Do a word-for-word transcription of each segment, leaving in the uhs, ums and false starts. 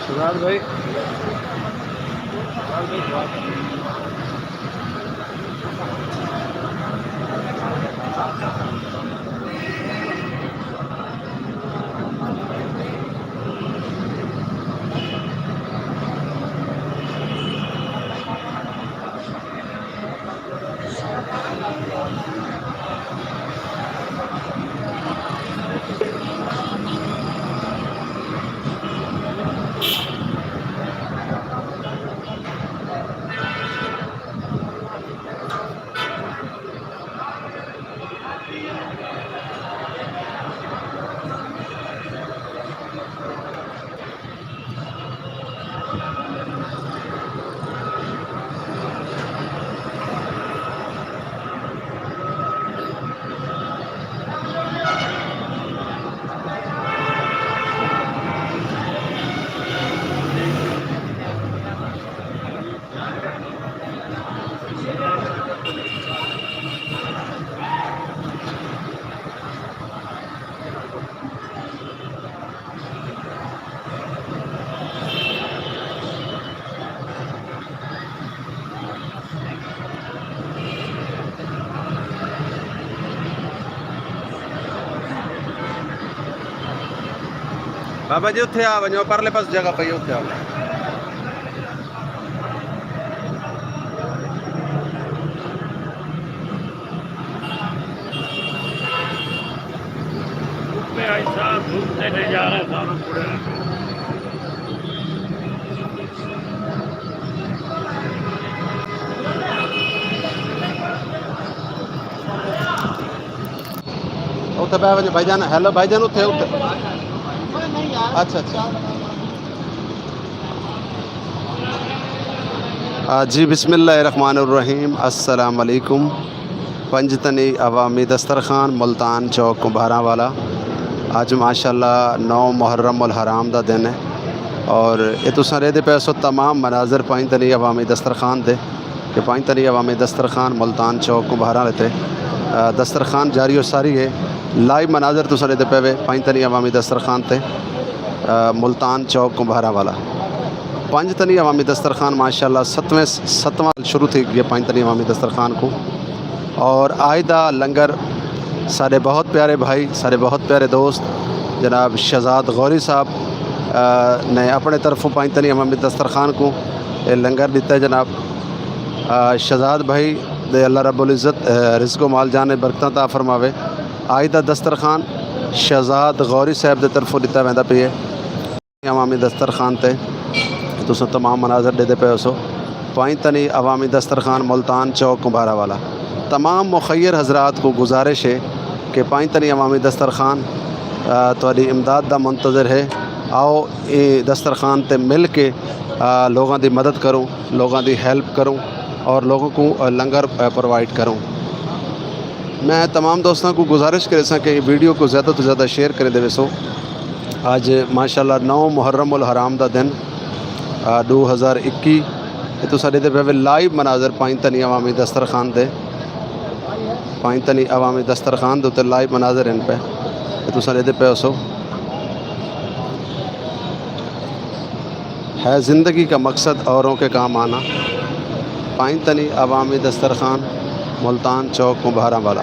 سردار بھائی، بابا جی، اتھے آ ونڄو، پرلے پاس جگہ پئی، اتھے آ ونڄو۔ اتھے ٻہہ ونڄو بھائی جان۔ ہیلو بھائی جان، اتھے، اتھے۔ اچھا، اچھا۔ آ، جی، بسم اللہ الرحمن الرحیم۔ السلام علیکم۔ پنج تنی عوامی دسترخوان، ملتان چوک کوں بارہ والا۔ اڄ ماشاءاللہ نو محرم الحرام دا ݙینھ ہے اور اے تساں ݙیہدے پئے ہسو تمام مناظر پنج تنی عوامی دسترخوان دے۔ کہ پنج تنی عوامی دسترخوان ملتان چوک کوں بارہ والے تے، آ، دسترخوان جاری و ساری ہے۔ لائیو مناظر تساں ݙیہدے پئے وے پنج تنی عوامی دسترخوان تے، آ، ملتان چوک کوں بارہ والا۔ پنج تنی عوامی دسترخوان ماشاءاللہ ستویں، ستواں شروع تھی ڳیا پنج تنی عوامی دسترخوان کوں۔ اور آج دا لنگر ساݙے بہت پیارے بھائی، ساݙے بہت پیارے دوست جناب شہزاد غوری صاحب، آ، نے اپݨے طرفوں پنج تنی عوامی دسترخوان کوں اے لنگر ݙتا ہے جناب۔ آ، شہزاد بھائی دے اللہ رب العزت، آ، رزق و مال جان برکتاں عطا فرماوے۔ آج دا دسترخوان شہزاد غوری صاحب دے طرفوں ݙتا ویندا پئے۔ عوامی دسترخوان تے تساں تمام مناظر ݙیہدے پئے ہسو۔ پنج تنی عوامی دسترخوان ملتان چوک کوں بارہ والا۔ تمام مخیر حضرات کوں گزارش ہے کہ پنج تنی عوامی دسترخوان، آ، تہاݙی امداد دا منتظر ہے۔ آؤ اے دسترخوان تے مل کے، آ، لوگاں دی مدد کروں، لوگاں دی ہیلپ کروں اور لوگوں کوں، آ، لنگر، آ، پرووائیڈ کروں۔ میں تمام دوستاں کوں گزارش کریساں کہ اے ویڈیو کوں زیادہ توں زیادہ شیئر کریندے ویسو۔ اڄ ماشاءاللہ نو محرم الحرام دا ݙینھ، آ، ݙو ہزار اکی۔ اے تساں ݙیہدے پئے وے لائیو مناظر پنج تنی عوامی دسترخوان تے، پنج تنی عوامی دسترخوان دے اتے لائیو مناظر ہن پئے۔ اے تساں ݙیہدے پئے ہسو۔ ہے زندگی کا مقصد اوروں کے کام آنا۔ پنج تنی عوامی دسترخوان ملتان چوک کوں بارہ والا۔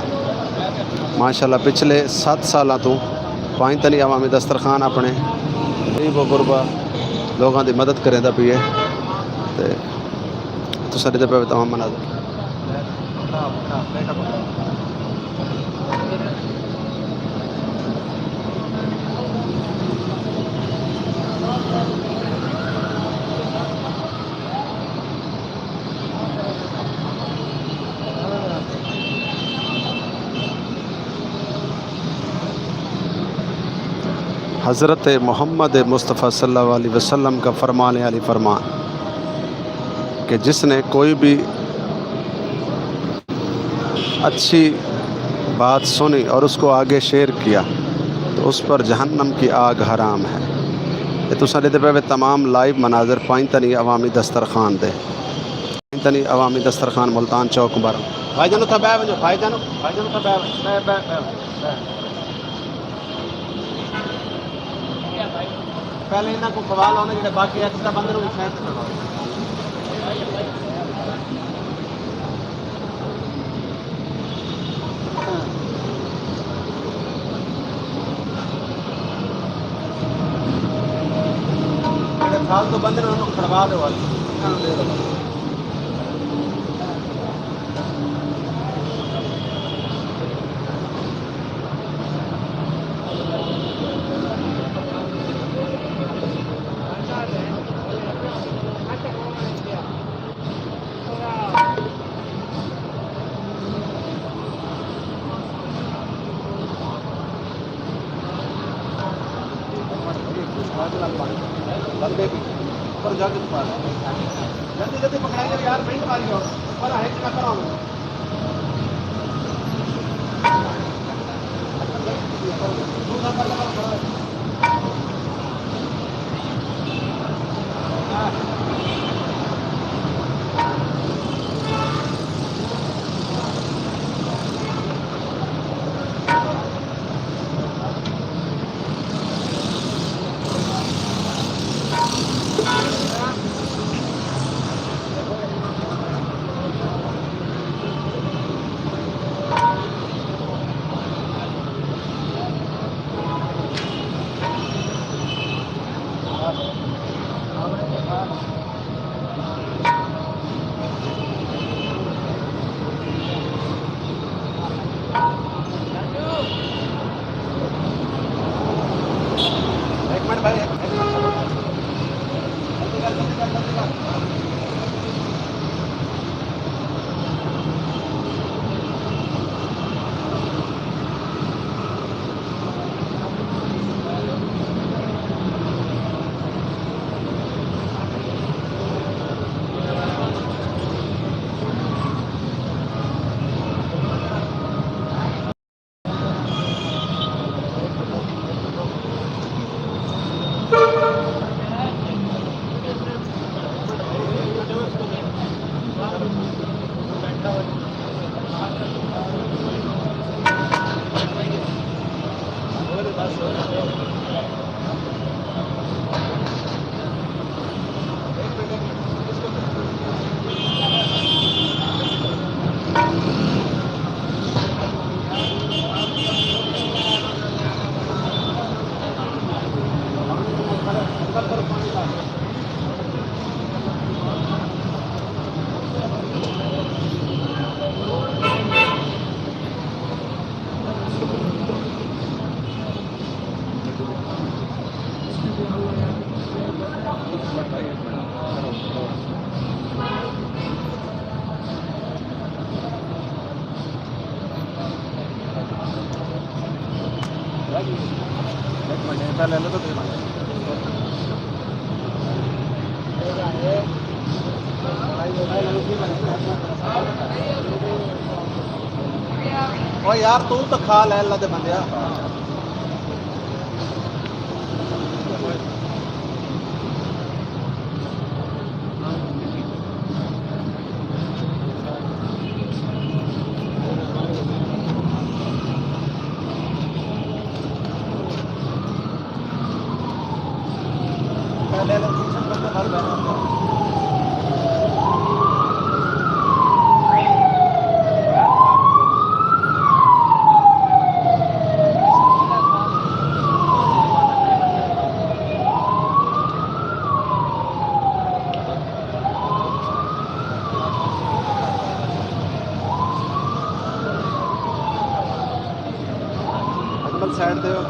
ماشاءاللہ پچھلے ست سالاں توں پنج تنی عوامی دسترخوان اپݨے غریب و غربا لوگاں دی مدد کریندا پئے تے تساں ݙیہدے پئے تمام مناظر۔ حضرت محمد مصطفیٰ صلی اللہ علیہ وسلم کا فرمان عالی فرمان کہ جس نے کوئی بھی اچھی بات سنی اور اس کو آگے شیئر کیا تو اس پر جہنم کی آگ حرام ہے۔ تے تساں ݙیہدے پئے وے تمام لائیو مناظر پنج تنی عوامی دسترخوان دے۔ پنج تنی عوامی دسترخوان ملتان چوک بر۔ بھائی جان اتھاں ٻہہ ونڄو، بھائی جان، بھائی جان اتھاں ٻہہ ونڄو، ٻہہ، ٻہہ، ٻہہ، ٻہہ۔ پہلے انہاں کوں کھوا لو نا، جیڑھے باقی ایکسٹرا بندے نوں وی سائیڈ تے کھڑوا لو۔ جیڑھے فالتو بندے نے انہاں کوں کھڑوا ݙیو، انہاں نوں ݙے ݙیو۔ او یار، توں تاں کھا لے، اللہ دے بندیا۔ اجمل سائیڈ تے ہو۔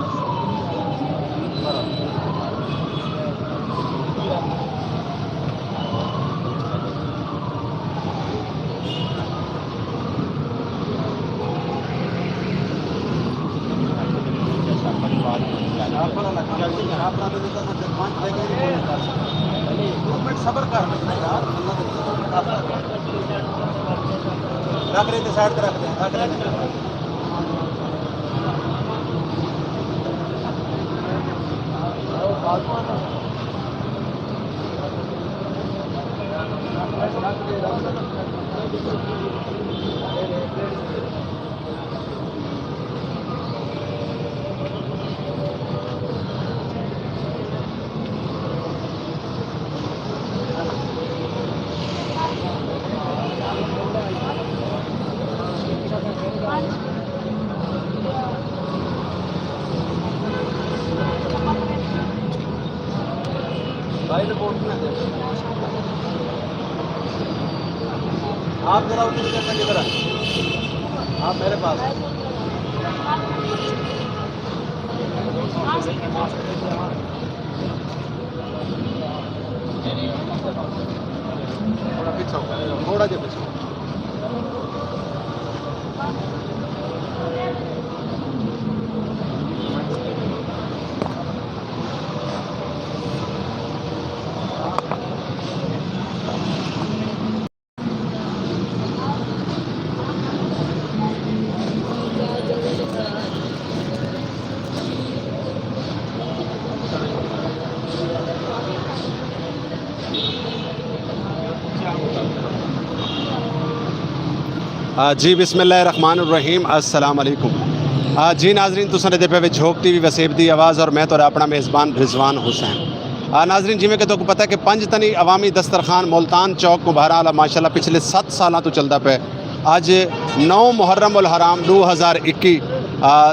آپ رب دے تو مطلب پانچ دے کے نہیں بولے کر سکتے۔ دو منٹ صبر کر لیں یار، اللہ دے۔ رکھ لیں تے سائیڈ تے رکھ لیں، رکھ لیں۔ بھائی، رپورٹ نہ دے۔ آپ ذرا ادھر سے، ادھر آ۔ آپ میرے پاس۔ تھوڑا پیچھے ہو، تھوڑا جہا پیچھے۔ آ، جی، بسم اللہ الرحمن الرحیم، السلام علیکم۔ آ، جی ناظرین، تساں ݙیہدے پئے وے جھوک ٹی وی وسیب دی آواز، اور میں تہاݙا اپݨا میزبان رضوان حسین۔ آ، ناظرین، جیویں کہ تہاکوں پتہ ہے کہ پنج تنی عوامی دسترخوان ملتان چوک کوں بھارا والا ماشاءاللہ پچھلے ست سالاں توں چلدا پئے۔ اڄ نو محرم الحرام ݙو ہزار اکی، آ،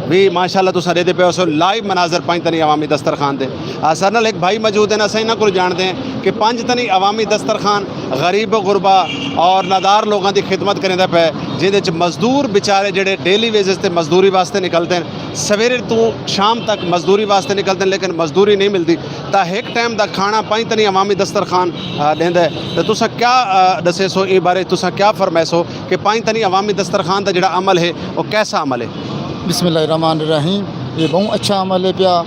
وی ماشاءاللہ تساں ݙیہدے پئے ہوسو لائیو مناظر پنج تنی عوامی دسترخوان دے۔ آ، ساݙے نال ہک بھائی موجود ہن، اساں انہاں کولوں ڄاݨدے ہیں کہ پنج تنی عوامی دسترخوان غریب و غربا اور نادار لوگاں دی خدمت کریندا پئے، جیندے وچ مزدور بیچارے جڑے ڈیلی ویجز تے مزدوری واسطے نکلدے ہن، سویرے توں شام تک مزدوری واسطے نکلدے ہن، لیکن مزدوری نہیں ملدی، تاں ہک ٹائم دا کھانا پنج تنی عوامی دسترخوان، آ، ݙیندا ہے۔ تے تساں کیا، آ، ݙسیسو ایں بارے، تساں کیا فرمائیسو کہ پنج تنی عوامی دسترخوان دا جڑا عمل ہے، او کیسا عمل ہے؟ بسم اللہ الرحمن الرحیم۔ یہ بہت اچھا عمل ہے پیا،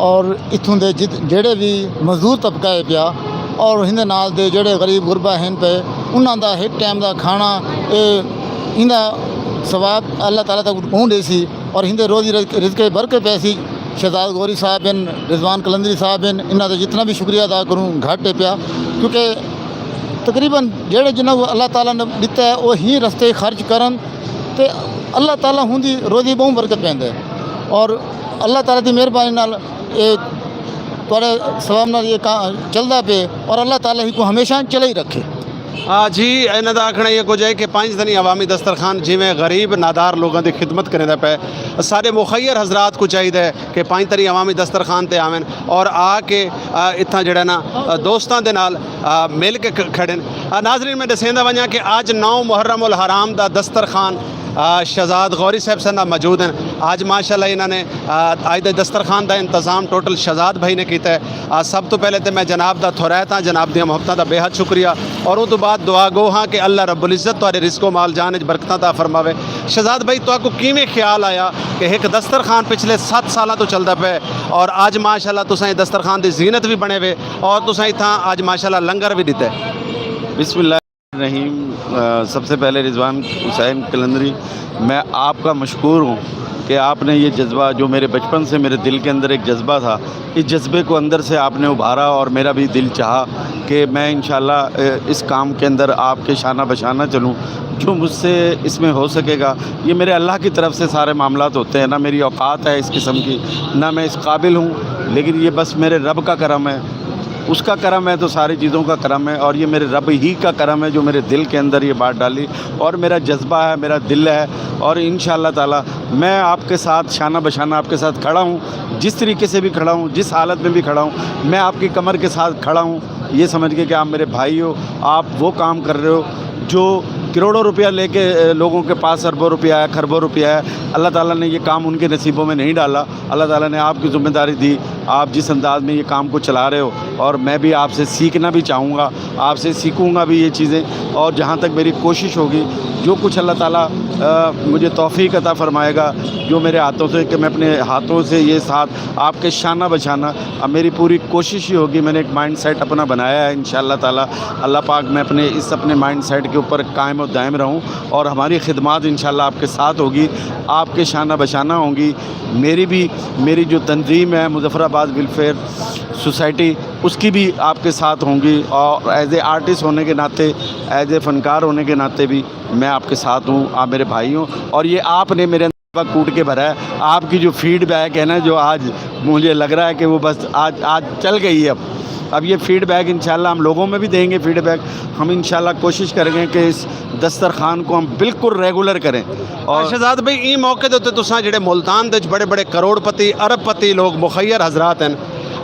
اور اتھوں دے جت-، جڑے بھی مزدور طبقہ ہے پیا، اور ہندے نال دے جڑے غریب غربا ہیں پے، انہاں دا ہک ٹائم دا کھانا، اے، ایندا ثواب اللہ تعالیٰ تک پہنچ ݙیسی، اور ہندے روزی رزق، رزق برکت پیسی۔ شہزاد غوری صاحب ہن، رضوان قلندری صاحب ہن، انہاں دا جتنا بھی شکریہ ادا کروں گھٹ ہے پیا، کیونکہ تقریباً جڑے جنہاں کوں اللہ تعالیٰ نے ݙتا ہے، او ہی رستے خرچ کرن تے اللہ تعالیٰ ہوندی روزی ٻہوں برکت پیندا ہے، اور اللہ تعالیٰ دی مہربانی نال اے تہاݙے ثواب نال اے کا-، چلدا پئے، اور اللہ تعالیٰ ہی کوں ہمیشہ چلائی رکھے۔ آ جی، انہاں دا آکھݨا ایہو کجھ ہے کہ پنج تنی عوامی دسترخوان جیویں غریب نادار لوگاں دی خدمت کریندا پئے، سارے مخیر حضرات کوں چاہیدا ہے کہ پنج تنی عوامی دسترخوان تے آون اور آ کے، آ، اتھاں جڑا نا، آ، دوستاں دے نال، آ، مل کے ک-، کھڑن۔ آ، ناظرین، میں ݙسیندا ونڄاں کہ اڄ نو محرم الحرام دا دسترخوان، آ، شہزاد غوری صاحب ساݙے نال موجود ہن۔ اڄ ماشاءاللہ انہاں نے، آ، اڄ دے دسترخوان دا انتظام ٹوٹل شہزاد بھائی نے کیتا ہے۔ آ، سب توں پہلے تے میں جناب دا تھورائت ہاں، جناب دیاں محبتاں دا بے حد شکریہ، اور اوں توں بعد دعا گو ہاں کہ اللہ رب العزت تہاݙے رزق و مال جان وچ برکتاں عطا فرماوے۔ شہزاد بھائی، تہاکوں کیویں خیال آیا کہ ہک دسترخوان پچھلے ست سالاں توں چلدا پئے اور اڄ ماشاءاللہ تساں ایں دسترخوان دی زینت وی بݨے وے اور تساں اتھاں اڄ ماشاءاللہ لنگر وی ݙتے؟ بسم اللہ الرحیم۔ آ، سب سے پہلے رضوان حسین قلندری، میں آپ کا مشکور ہوں کہ آپ نے یہ جذبہ، جو میرے بچپن سے میرے دل کے اندر ایک جذبہ تھا، اس جذبے کو اندر سے آپ نے ابھارا اور میرا بھی دل چاہا کہ میں انشاءاللہ، آ، اس کام کے اندر آپ کے شانہ بشانہ چلوں، جو مجھ سے اس میں ہو سکے گا۔ یہ میرے اللہ کی طرف سے سارے معاملات ہوتے ہیں، نہ میری اوقات ہے اس قسم کی، نہ میں اس قابل ہوں، لیکن یہ بس میرے رب کا کرم ہے۔ اس کا کرم ہے تو ساری چیزوں کا کرم ہے، اور یہ میرے رب ہی کا کرم ہے جو میرے دل کے اندر یہ بات ڈالی، اور میرا جذبہ ہے، میرا دل ہے، اور ان شاء اللہ تعالیٰ میں آپ کے ساتھ شانہ بشانہ آپ کے ساتھ کھڑا ہوں، جس طریقے سے بھی کھڑا ہوں، جس حالت میں بھی کھڑا ہوں، میں آپ کی کمر کے ساتھ کھڑا ہوں، یہ سمجھ کے کہ آپ میرے بھائی ہو، آپ وہ کام کر رہے ہو جو کروڑوں روپیہ لے کے، اے، لوگوں کے پاس اربوں روپیہ ہے، کھربوں روپیہ ہے۔ اللہ تعالیٰ نے یہ کام ان کے نصیبوں میں نہیں ڈالا، اللہ تعالیٰ نے آپ کی ذمہ داری دی آپ جس انداز میں یہ کام کو چلا رہے ہو، اور میں بھی آپ سے سیکھنا بھی چاہوں گا، آپ سے سیکھوں گا بھی یہ چیزیں۔ اور جہاں تک میری کوشش ہوگی، جو کچھ اللہ تعالیٰ مجھے توفیق عطا فرمائے گا، جو میرے ہاتھوں سے، کہ میں اپنے ہاتھوں سے یہ ساتھ آپ کے شانہ بشانہ، اب میری پوری کوشش ہی ہوگی۔ میں نے ایک مائنڈ سیٹ اپنا بنایا ہے، ان شاء اللہ تعالیٰ اللہ پاک میں اپنے اس اپنے مائنڈ سیٹ کے اوپر قائم و دائم رہوں، اور ہماری خدمات ان شاء اللہ آپ کے ساتھ ہوگی، آپ کے شانہ بشانہ ہوں گی۔ میری بھی، میری جو تنظیم ہے مظفر آباد ویلفیئر سوسائٹی، اس کی بھی آپ کے ساتھ ہوں گی، اور ایز اے آرٹسٹ ہونے کے ناطے، ایز اے فنکار ہونے کے ناطے بھی میں آپ کے ساتھ ہوں، آپ میرے بھائی ہوں۔ اور یہ آپ نے میرے اندر کوٹ کے بھرا ہے۔ آپ کی جو فیڈ بیک ہے نا، جو آج مجھے لگ رہا ہے کہ وہ بس آج، آج چل گئی ہے۔ اب اب یہ فیڈ بیک انشاءاللہ ہم لوگوں میں بھی دیں گے فیڈ بیک۔ ہم انشاءاللہ کوشش کریں گے کہ اس دسترخوان کو ہم بالکل ریگولر کریں۔ اور شہزاد بھائی، ایں موقع دے اُتے تساں جڑے ملتان دے وچ بڑے بڑے کروڑ پتی، ارب پتی لوگ، مخیر حضرات ہیں،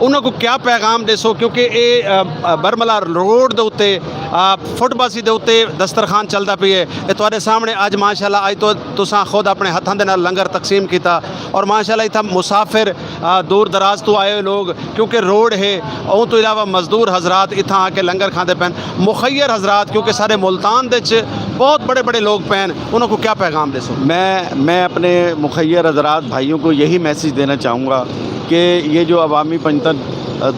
انہاں کو کیا پیغام ݙیسو؟ کیونکہ اے، آ، آ، برملا روڈ دے اُتے، آ، فٹ بازی دے اُتے دسترخوان چلدا پئی ہے۔ اے تہاݙے سامݨے اڄ ماشاءاللہ، اڄ تو تساں خود اپݨے ہتھاں دے نال لنگر تقسیم کیتا، اور ماشاءاللہ اتھاں مسافر، آ، دور دراز تو آئے ہوئے لوگ، کیونکہ روڈ ہے، اوں تو علاوہ مزدور حضرات اتھاں آ کے لنگر کھاندے پئن۔ مخیر حضرات، کیونکہ سارے ملتان دے وچ بہت بڑے بڑے لوگ پئن، انہاں کو کیا پیغام ݙیسو؟ میں میں اپنے مخیر حضرات بھائیوں کو یہی میسج دینا چاہوں گا کہ یہ جو عوامی پنجتن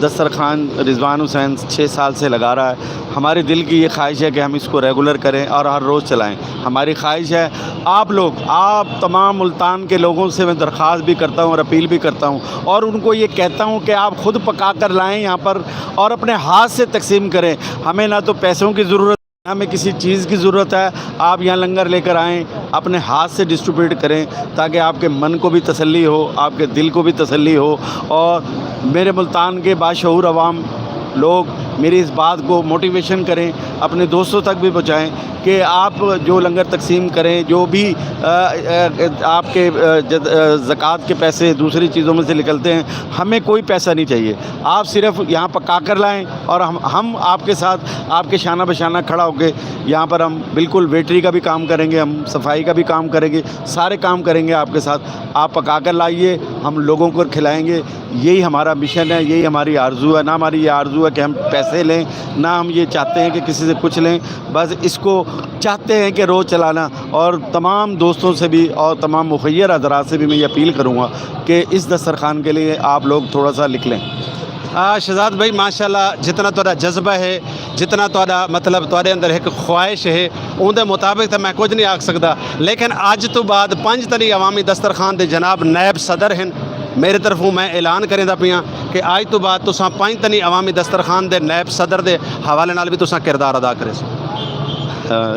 دسترخوان رضوان حسین چھ سال سے لگا رہا ہے، ہمارے دل کی یہ خواہش ہے کہ ہم اس کو ریگولر کریں اور ہر روز چلائیں۔ ہماری خواہش ہے، آپ لوگ، آپ تمام ملتان کے لوگوں سے میں درخواست بھی کرتا ہوں اور اپیل بھی کرتا ہوں، اور ان کو یہ کہتا ہوں کہ آپ خود پکا کر لائیں یہاں پر اور اپنے ہاتھ سے تقسیم کریں۔ ہمیں نہ تو پیسوں کی ضرورت، ہمیں کسی چیز کی ضرورت ہے۔ آپ یہاں لنگر لے کر آئیں، اپنے ہاتھ سے ڈسٹریبیوٹ کریں، تاکہ آپ کے من کو بھی تسلی ہو، آپ کے دل کو بھی تسلی ہو، اور میرے ملتان کے باشعور عوام لوگ میری اس بات کو موٹیویشن کریں، اپنے دوستوں تک بھی پہنچائیں کہ آپ جو لنگر تقسیم کریں، جو بھی، آ، آ، آپ کے، آ، جد-، آ، زکوٰۃ کے پیسے دوسری چیزوں میں سے نکلتے ہیں، ہمیں کوئی پیسہ نہیں چاہیے۔ آپ صرف یہاں پکا کر لائیں اور ہم ہم آپ کے ساتھ، آپ کے شانہ بشانہ کھڑا ہو کے یہاں پر ہم بالکل ویٹری کا بھی کام کریں گے، ہم صفائی کا بھی کام کریں گے، سارے کام کریں گے آپ کے ساتھ۔ آپ پکا کر لائیے، ہم لوگوں کو کھلائیں گے۔ یہی ہمارا مشن ہے، یہی ہماری آرزو ہے۔ نہ ہماری یہ آرزو ہے کہ ہم پیسے لیں، نہ ہم یہ چاہتے ہیں کہ کسی سے کچھ لیں، بس اس کو چاہتے ہیں کہ روز چلانا۔ اور تمام دوستوں سے بھی اور تمام مخیر حضرات سے بھی میں یہ اپیل کروں گا کہ اس دسترخوان کے لیے آپ لوگ تھوڑا سا لکھ لیں۔ آ، شہزاد بھائی، ماشاءاللہ، جتنا تہاݙا جذبہ ہے، جتنا تہاݙا، مطلب، تہاݙے اندر ایک خواہش ہے، اون دے مطابق تے میں کچھ نہیں آکھ سکدا، لیکن اڄ تو بعد پنج تنی عوامی دسترخوان دے جناب نائب صدر ہیں۔ میرے طرفوں میں اعلان کریندا پیاں کہ اڄ تو بعد تساں پنج تنی عوامی دسترخوان دے نائب صدر دے حوالے نال بھی تساں کردار ادا کرے سو۔ آ،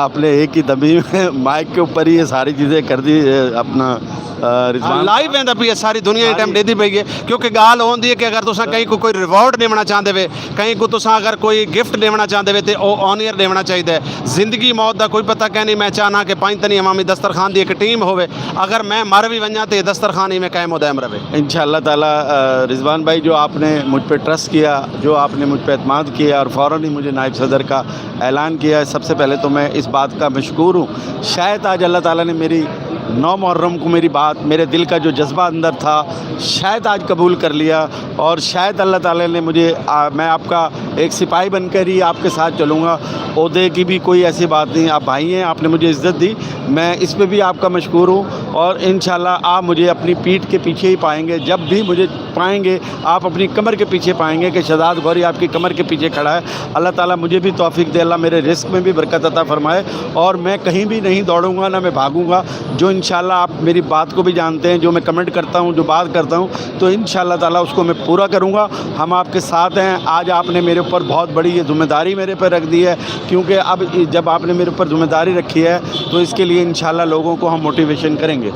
آپ نے ایک ہی دمی میں مائک کے اوپر ہی یہ ساری چیزیں کر دی، اے، اپنا، آ، رضوان۔ لائیو ویندا پئی ہے، ساری دنیا ٹائم ݙیندی پئی ہے، کیونکہ ڳالھ ہوندی ہے کہ اگر تساں کہیں کو کوئی ریوارڈ ݙیوݨا چاہندے وے، کہیں کو تساں اگر کوئی گفٹ ݙیوݨا چاہندے وے تے او آن ایئر ݙیوݨا چاہیدا ہے۔ زندگی موت دا کوئی پتہ کائنی، میں چاہنا کہ پنج تنی عوامی دسترخوان دی ایک ٹیم ہووے، اگر میں مر وی ونڄاں تے یہ دسترخوان ایویں قائم و دائم رہے۔ ان شاء اللہ تعالیٰ، آ، رضوان بھائی، جو آپ نے مجھ پہ ٹرسٹ کیا، جو آپ نے مجھ پہ اعتماد کیا اور فوراً ہی مجھے نائب صدر کا اعلان کیا ہے، سب سے پہلے تو میں اس بات کا مشکور ہوں۔ شاید آج اللہ تعالیٰ نے میری نو محرم کو میری بات، میرے دل کا جو جذبہ اندر تھا، شاید آج قبول کر لیا، اور شاید اللہ تعالیٰ نے مجھے، آ، میں آپ کا ایک سپاہی بن کر ہی آپ کے ساتھ چلوں گا۔ عہدے کی بھی کوئی ایسی بات نہیں، آپ بھائی ہیں، آپ نے مجھے عزت دی، میں اس پہ بھی آپ کا مشکور ہوں، اور ان شاء اللہ آپ مجھے اپنی پیٹھ کے پیچھے ہی پائیں گے۔ جب بھی مجھے پائیں گے، آپ اپنی کمر کے پیچھے پائیں گے کہ شہزاد غوری آپ کی کمر کے پیچھے کھڑا ہے۔ اللہ تعالیٰ مجھے بھی توفیق دے، اللہ میرے رزق میں بھی برکت عطا فرمائے، اور میں کہیں بھی نہیں دوڑوں گا، نہ میں بھاگوں گا۔ جو ان شاء اللہ آپ میری بات کو بھی جانتے ہیں، جو میں کمنٹ کرتا ہوں، جو بات کرتا ہوں، تو ان شاء اللہ تعالیٰ اس کو میں پورا کروں گا۔ ہم آپ کے ساتھ ہیں۔ آج آپ نے میرے اوپر بہت بڑی یہ ذمہ داری میرے پر رکھ دی ہے، کیونکہ اب جب آپ نے میرے اوپر ذمہ داری رکھی ہے، تو اس کے لیے ان شاء اللہ لوگوں کو ہم موٹیویشن کریں گے۔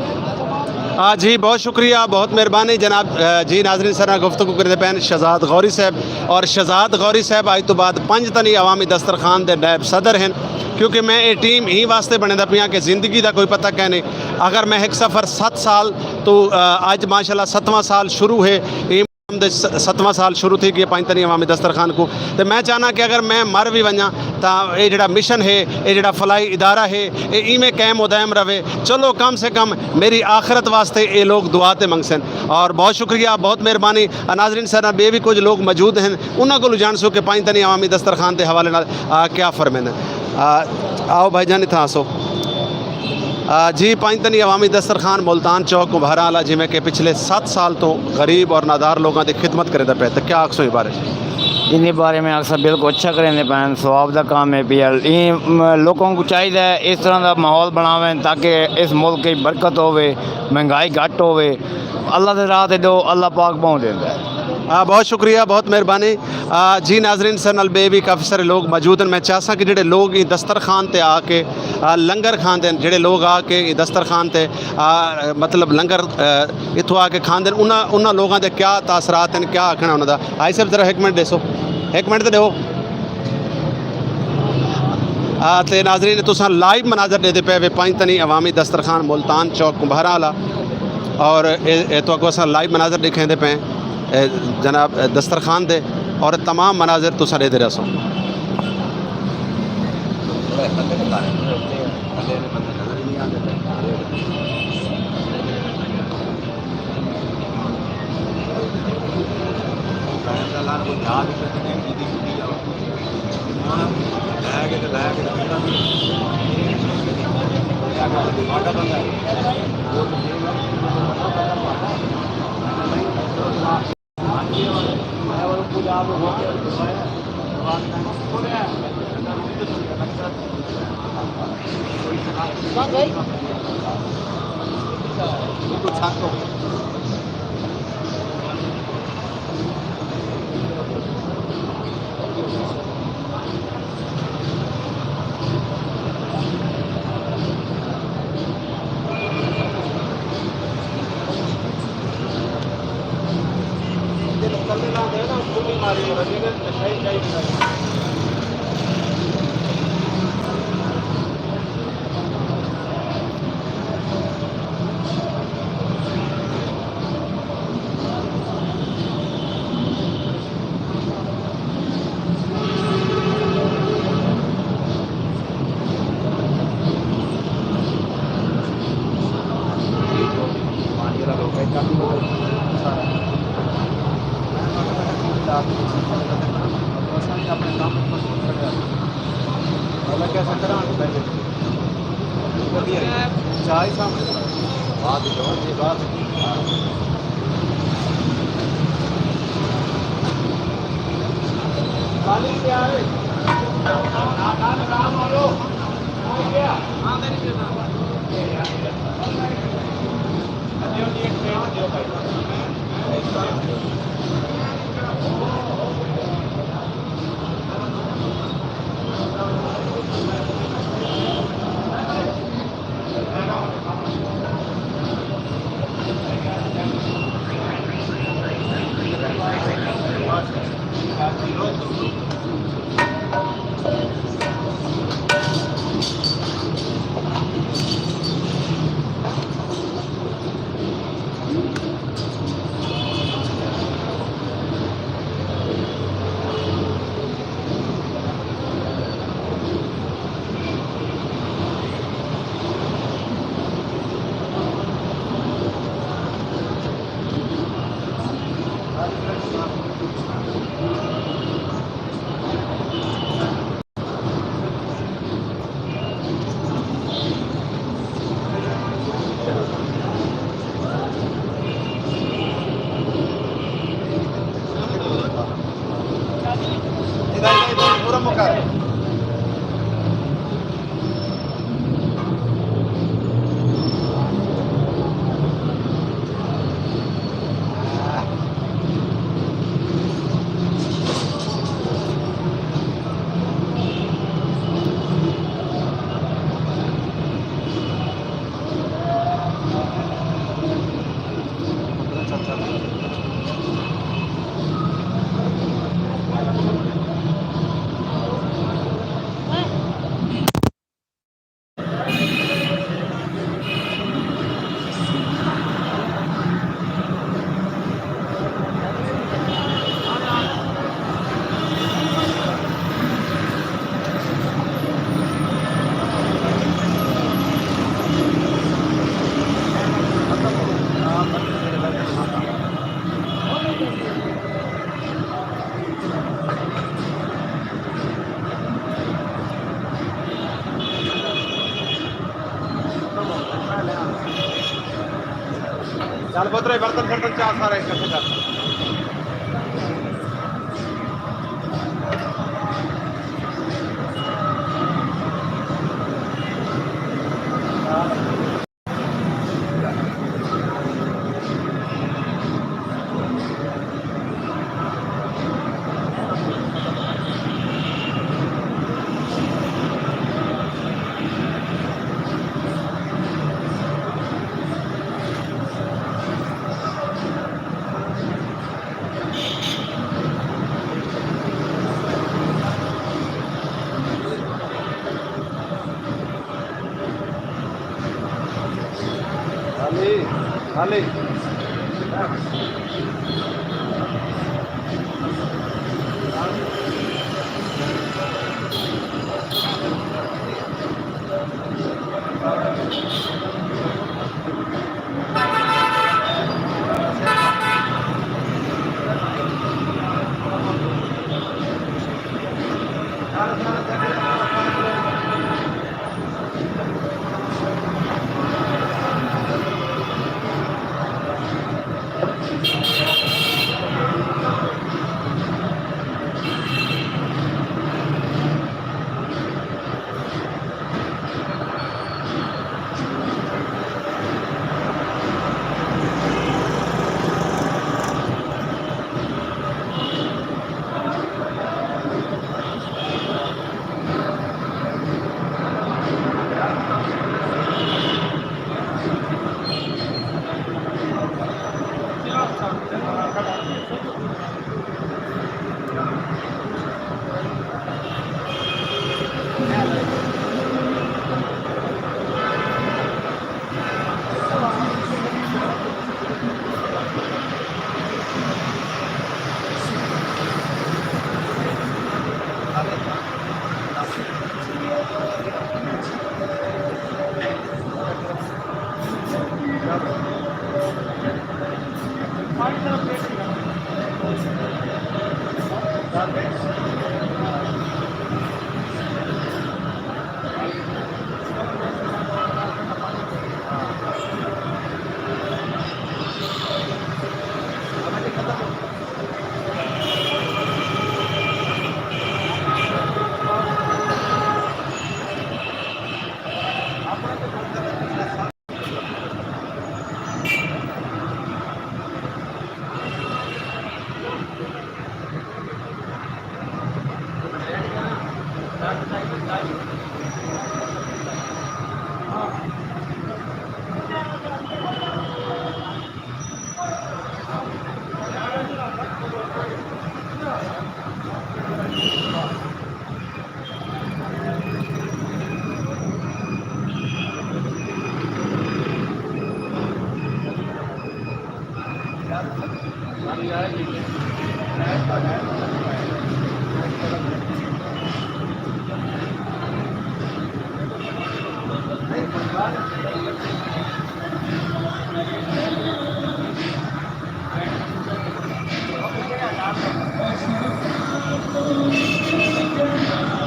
آ، جی، بہت شکریہ، بہت مہربانی جناب۔ آ، جی ناظرین، سارے نال گفتگو کریندے پئے ہن شہزاد غوری صاحب، اور شہزاد غوری صاحب اڄ توں بعد پنج تنی عوامی دسترخوان دے نائب صدر ہن، کیونکہ میں یہ ٹیم ہی واسطے بݨیندا پیاں کہ زندگی دا کوئی پتہ کائنی۔ اگر میں ایک سفر ست سال تو، آ، اڄ ماشاءاللہ ستواں سال شروع ہے، ایں دے س-، ستواں سال شروع تھی ڳئے پنج تنی عوامی دسترخوان کوں۔ تے میں چاہنا کہ اگر میں مر وی ونڄاں تاں اے جیڑھا مشن ہے، اے جیڑھا فلاحی ادارہ ہے، اے ایویں قائم و دائم رہے۔ چلو کم سے کم میری آخرت واسطے اے لوگ دعا تے منگسن۔ اور بہت شکریہ، بہت مہربانی۔ ناظرین، سارے نال ٻئے وی کجھ لوگ موجود ہن، انہاں کولوں ڄاݨسوں کہ پنج تنی عوامی دسترخوان دے حوالے نال، آ، کیا فرمیندن۔ آ، آؤ بھائی جان، اتھاں آسو۔ آ، جی، پنج تنی عوامی دسترخوان ملتان چوک کمبھارا والا، جیویں کہ پچھلے ست سال توں غریب اور نادار لوگاں دی خدمت کریندا پئے، تے کیا آکھسوں ایں بارے؟ ایندے بارے میں آکھساں بالکل اچھا کریندے پئے ہن، ثواب دا کام ہے پی ایل۔ ایں، م، لوکاں کوں چاہیدا ہے اس طرح دا ماحول بݨاون تاکہ اس ملک وچ برکت ہووے، مہنگائی گھٹ ہووے۔ اللہ دے راہ تے ݙیو، اللہ پاک ٻہوں ݙیندا ہے۔ آ، بہت شکریہ، بہت مہربانی۔ آ، جی ناظرین، سارے نال ٻئے وی کافی سارے لوگ موجود ہن۔ میں چاہساں کہ جیڑھے لوگ ایں دسترخوان تے آ کے، آ، لنگر کھاندے ہن، جیڑھے لوگ آ کے ایں دسترخوان تے، آ، مطلب لنگر، آ، اتھوں آ کے کھاندے ہن، انہاں، انہاں لوگاں دے کیا تاثرات ہن، کیا آکھݨا انہاں دا۔ آئی صاحب، ذرا ہک منٹ ݙیسو، ہک منٹ تے ݙیو۔ آ، تے ناظرین، تساں لائیو مناظر ݙیہدے پئے وے پنج تنی عوامی دسترخوان ملتان چوک کمبھارا والا، اور اے، اے تہاکوں اساں لائیو مناظر ݙکھیندے پئے ہیں، اے جناب، اے دسترخوان دے، اور تمام مناظر تساں ݙیہدے رہسو۔ برتن شرتن چا سارے اکٹھے کر۔